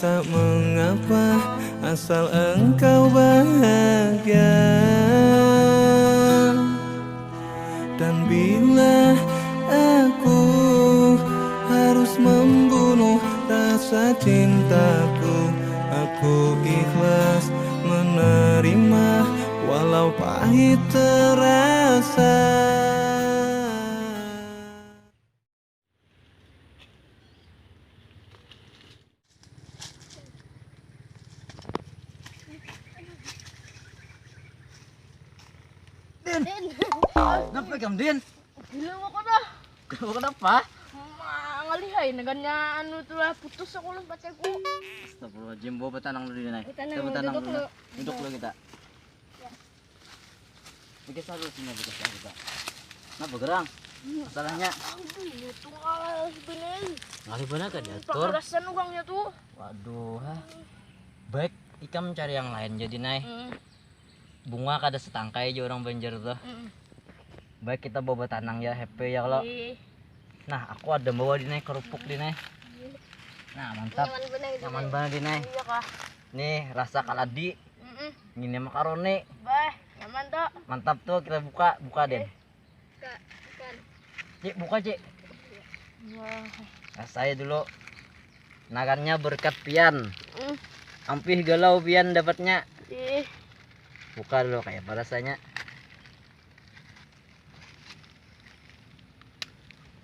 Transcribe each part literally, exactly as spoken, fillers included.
Tak mengapa asal engkau bahagia. Dan bila aku harus membunuh rasa cintaku, aku ikhlas menerima walau pahit terasa. Din. Kenapa kamu, Din? Gila aku dah. Kamu kenapa? Mangalihai nagannya anu tuh lah putus aku lah pacarku. Astagfirullahaladzim, bawa betanang dulu, Nay. Betanang Kita betanang duduk dulu. Dulu. Duduk dulu kita. Bikin satu sini, bikin satu kita. Nah, bergerang. Masalahnya Aduh, itu ngalih bener. ngalih benar kan diatur. Pakarasan orangnya tuh. Waduh, ha. Baik, ikam cari yang lain jadi, Nay. Hmm, Bunga kada setangkai aja orang Banjar tuh. hmm. Baik, kita bawa betanang ya, happy ya kalau. Ih, Nah, aku ada bawa di, Nay, kerupuk di, Nay. Nah, mantap. Nyaman bener gitu. Nyaman banget di, Nay. Iya kah? Nih, rasa kaladi, Mm-mm. ngini makaroni. Bah, nyaman tuh. Mantap tuh, kita buka, buka, Din. Kak, ikan. Cik, buka, Cik. Wah, Rasai dulu. Nagannya berkat pian. mm. Ampih galau pian dapatnya. Ih, Buka dulu kayak apa rasanya.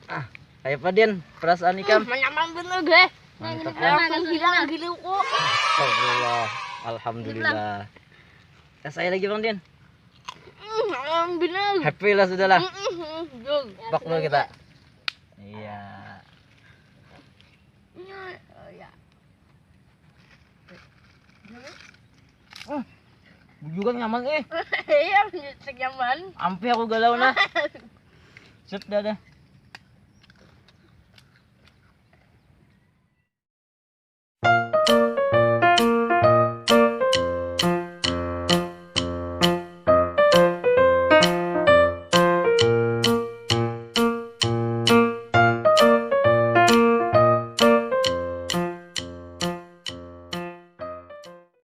Ah, kayak apa, Din? Perasaan ikam? Hmm, nyaman bener deh. Mantap, Langsung hilang gila kok. Astagfirullah. Alhamdulillah. Eh, saya lagi, Bang Din. Hmm, nyaman bener. Happy lah sudah lah. Mm-mm, mm, jog. Bak dulu kita. Iya. Iya, oh ya. Bujuran nyaman eh. Iya, cek nyaman. Ampih aku galau nah. Sip dah dah.